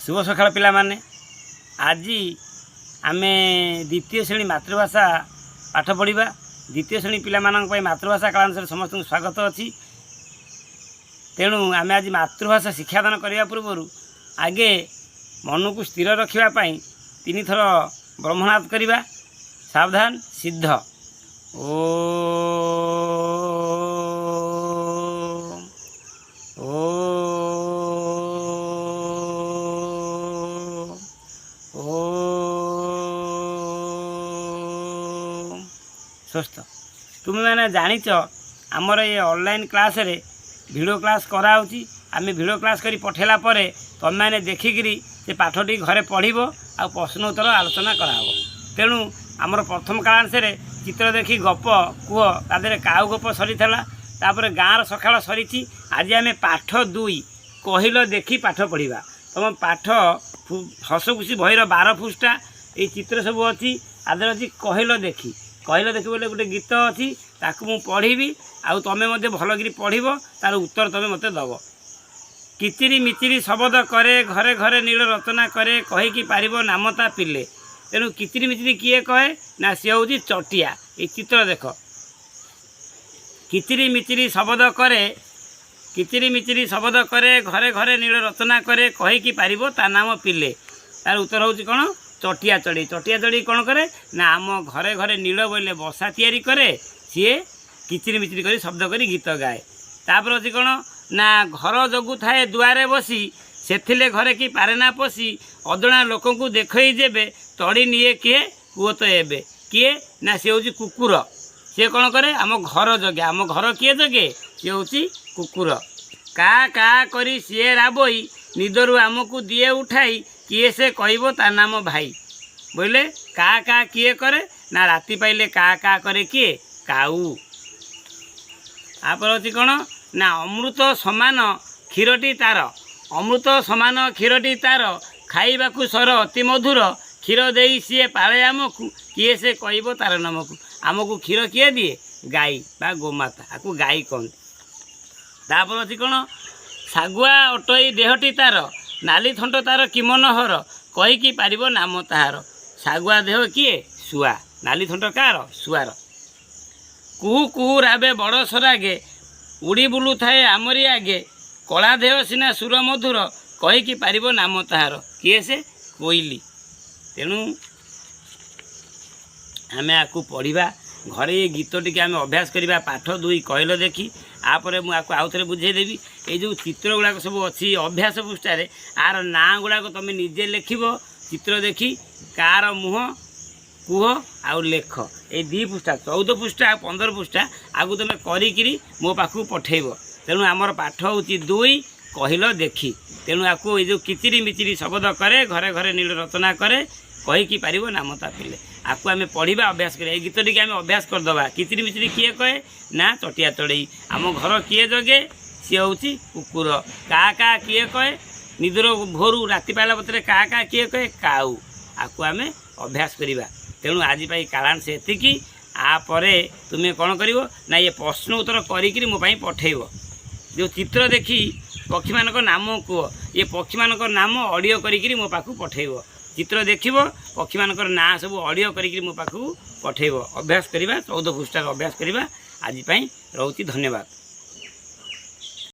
ଶୁଭ ସକାଳ ପିଲାମାନେ। ଆଜି ଆମେ ଦ୍ୱିତୀୟ ଶ୍ରେଣୀ ମାତୃଭାଷା ପାଠ ପଢ଼ିବା। ଦ୍ୱିତୀୟ ଶ୍ରେଣୀ ପିଲାମାନଙ୍କ ପାଇଁ ମାତୃଭାଷା କାଳାଂଶରେ ସମସ୍ତଙ୍କୁ ସ୍ୱାଗତ ଅଛି। ତେଣୁ ଆମେ ଆଜି ମାତୃଭାଷା ଶିକ୍ଷାଦାନ କରିବା ପୂର୍ବରୁ ଆଗେ ମନକୁ ସ୍ଥିର ରଖିବା ପାଇଁ ତିନିଥର ବ୍ରହ୍ମନାଦ କରିବା। ସାବଧାନ, ସିଦ୍ଧ। ଓମ୍, ଓମ୍, ଓମ୍। ସୁସ୍ଥ। ତୁମେମାନେ ଜାଣିଛ, ଆମର ଏ ଅନଲାଇନ୍ କ୍ଲାସ୍ରେ ଭିଡ଼ିଓ କ୍ଲାସ୍ କରାହେଉଛି। ଆମେ ଭିଡ଼ିଓ କ୍ଲାସ୍ କରି ପଠାଇଲା ପରେ ତୁମେମାନେ ଦେଖିକିରି ସେ ପାଠଟି ଘରେ ପଢ଼ିବ ଆଉ ପ୍ରଶ୍ନ ଉତ୍ତର ଆଲୋଚନା କରାହେବ। ତେଣୁ ଆମର ପ୍ରଥମ କାଳାଂଶରେ ଚିତ୍ର ଦେଖି ଗପ କୁହ, ତା ଦେହରେ କାଉ ଗପ ସରିଥିଲା। ତାପରେ ଗାଁର ସକାଳ ସରିଛି। ଆଜି ଆମେ ପାଠ 2 କହିଲ ଦେଖି ପାଠ ପଢ଼ିବା। ତୁମ ପାଠ ହସଖୁସି ବହିର 12 ପୃଷ୍ଠା। ଏଇ ଚିତ୍ର ସବୁ ଅଛି। ଆ ଦେହରେ ଅଛି କହିଲ ଦେଖି। କହିଲ ଦେଖି ବୋଲେ ଗୋଟେ ଗୀତ ଅଛି, ତାକୁ ମୁଁ ପଢ଼ିବି ଆଉ ତୁମେ ମଧ୍ୟ ଭଲକିରି ପଢ଼ିବ, ତାର ଉତ୍ତର ତୁମେ ମୋତେ ଦେବ। କିଚିରି ମିଚିରି ଶବଦ କରେ, ଘରେ ଘରେ ନୀଡ଼ ରଚନା କରେ, କହିକି ପାରିବ ନାମ ତା ପିଲେ। ତେଣୁ କିଚିରି ମିଚିରି କିଏ କହେ? ନା, ସିଏ ହେଉଛି ଚଟିଆ। ଏଇ ଚିତ୍ର ଦେଖ। କିଚିରି ମିଚିରି ଶବଦ କରେ, କିଚିରି ମିଚିରି ଶବଦ କରେ, ଘରେ ଘରେ ନୀଡ଼ ରଚନା କରେ, କହିକି ପାରିବ ତା ନାମ ପିଲେ। ତାର ଉତ୍ତର ହେଉଛି କ'ଣ? ଚଟିଆ ଚଢ଼େଇ। ଚଟିଆ ଚଢ଼େଇ କ'ଣ କରେ ନା, ଆମ ଘରେ ଘରେ ନୀଡ଼ ବୋଇଲେ ବସା ତିଆରି କରେ। ସିଏ କିଚିରି ମିଚିରି କରି ଶବ୍ଦ କରି ଗୀତ ଗାଏ। ତାପରେ ଅଛି କ'ଣ ନା, ଘର ଜଗୁଥାଏ ଦୁଆରେ ବସି, ସେଥିଲେ ଘରେ କି ପାରେ ନା ପଶି, ଅଜଣା ଲୋକଙ୍କୁ ଦେଖେଇ ଯେବେ ତଡ଼ି ନିଏ କିଏ, କୁହ ତ ଏବେ କିଏ? ନା, ସିଏ ହେଉଛି କୁକୁର। ସିଏ କ'ଣ କରେ? ଆମ ଘର ଜଗେ। ଆମ ଘର କିଏ ଜଗେ? ସିଏ ହେଉଛି କୁକୁର। କା କା କରି ସିଏ ରାବଇ, ନିଦରୁ ଆମକୁ ଦିଏ ଉଠାଇ, କିଏ ସେ କହିବ ତା ନାମ ଭାଇ। ବୋଇଲେ କା କା କିଏ କରେ? ନା, ରାତି ପାଇଲେ କା କା କରେ କିଏ? କାଉ। ତାପରେ ଅଛି କ'ଣ ନା, ଅମୃତ ସମାନ କ୍ଷୀରଟି ତାର, ଅମୃତ ସମାନ କ୍ଷୀରଟି ତାର, ଖାଇବାକୁ ସର ଅତି ମଧୁର, କ୍ଷୀର ଦେଇ ସିଏ ପାଳେ ଆମକୁ, କିଏ ସେ କହିବ ତାର ନାମକୁ। ଆମକୁ କ୍ଷୀର କିଏ ଦିଏ? ଗାଈ ବା ଗୋମାତା, ଆକୁ ଗାଈ କହନ୍ତି। ତାପରେ ଅଛି କ'ଣ? ଶାଗୁଆ ଅଟଇ ଦେହଟି ତାର, ନାଲି ଥଣ୍ଟ ତାର କି ମନୋହର, କହିକି ପାରିବ ନାମ ତାହାର। ଶାଗୁଆ ଦେହ କିଏ? ଶୁଆ। ନାଲି ଥଣ୍ଟ କାହାର? ଶୁଆର। କୁହୁ କୁହୁ ରାବେ ବଡ଼ ସରାଗେ, ଉଡ଼ି ବୁଲୁଥାଏ ଆମରି ଆଗେ, କଳା ଦେହ ସିନା ସୁର ମଧୁର, କହିକି ପାରିବ ନାମ ତାହାର। କିଏ ସେ? କୋଇଲି। ତେଣୁ ଆମେ ଆକୁ ପଢ଼ିବା ଘରେ। ଏ ଗୀତ ଟିକେ ଆମେ ଅଭ୍ୟାସ କରିବା। ପାଠ 2 କହିଲ ଦେଖି। ଆପରେ ମୁଁ ଆକୁ ଆଉଥରେ ବୁଝେଇଦେବି। ଏଇ ଯେଉଁ ଚିତ୍ର ଗୁଡ଼ାକ ସବୁ ଅଛି ଅଭ୍ୟାସ ପୃଷ୍ଠାରେ, ଆର ନାଁ ଗୁଡ଼ାକ ତୁମେ ନିଜେ ଲେଖିବ। ଚିତ୍ର ଦେଖି କାହାର ମୁହଁ କୁହ ଆଉ ଲେଖ। ଏଇ 2 ପୃଷ୍ଠା, 14 ପୃଷ୍ଠା ଆଉ 15 ପୃଷ୍ଠା, ଆକୁ ତୁମେ କରିକିରି ମୋ ପାଖକୁ ପଠେଇବ। ତେଣୁ ଆମର ପାଠ ହେଉଛି 2 କହିଲ ଦେଖି। ତେଣୁ ଆକୁ ଏଇ ଯେଉଁ କିଚିରି ମିଚିରି ଶବଦ କରେ, ଘରେ ଘରେ ନୀଡ଼ ରଚନା କରେ, କହିକି ପାରିବ ନାମ ତା ପିଲେ, ଆକୁ ଆମେ ପଢ଼ିବା, ଅଭ୍ୟାସ କରିବା। ଏଇ ଗୀତ ଟିକେ ଆମେ ଅଭ୍ୟାସ କରିଦେବା। କିଚିରି ମିଚିରି କିଏ କହେ? ନା, ଚଟିଆ ଚଢ଼େଇ। ଆମ ଘର କିଏ ଜଗେ? ସିଏ ହେଉଛି କୁକୁର। କା କା କିଏ କହେ? ନିଦର ଭୋରୁ ରାତି ପାଇଲା ପତ୍ରରେ କା କା କିଏ କହେ? କାଉ। ଆକୁ ଆମେ ଅଭ୍ୟାସ କରିବା। ତେଣୁ ଆଜି ପାଇଁ କାଳାଂଶ ଏତିକି। ଆପରେ ତୁମେ କ'ଣ କରିବ ନା, ଇଏ ପ୍ରଶ୍ନ ଉତ୍ତର କରିକିରି ମୋ ପାଇଁ ପଠେଇବ। ଯେଉଁ ଚିତ୍ର ଦେଖି ପକ୍ଷୀମାନଙ୍କ ନାମ କୁହ, ଏ ପକ୍ଷୀମାନଙ୍କ ନାମ ଅଡ଼ିଓ କରିକିରି ମୋ ପାଖକୁ ପଠେଇବ। ଚିତ୍ର ଦେଖିବ, ପକ୍ଷୀମାନଙ୍କର ନାଁ ସବୁ ଅଡ଼ିଓ କରିକିରି ମୋ ପାଖକୁ ପଠେଇବ। ଅଭ୍ୟାସ କରିବା, 14 ପୃଷ୍ଠାର ଅଭ୍ୟାସ କରିବା। ଆଜି ପାଇଁ ରହୁଛି, ଧନ୍ୟବାଦ।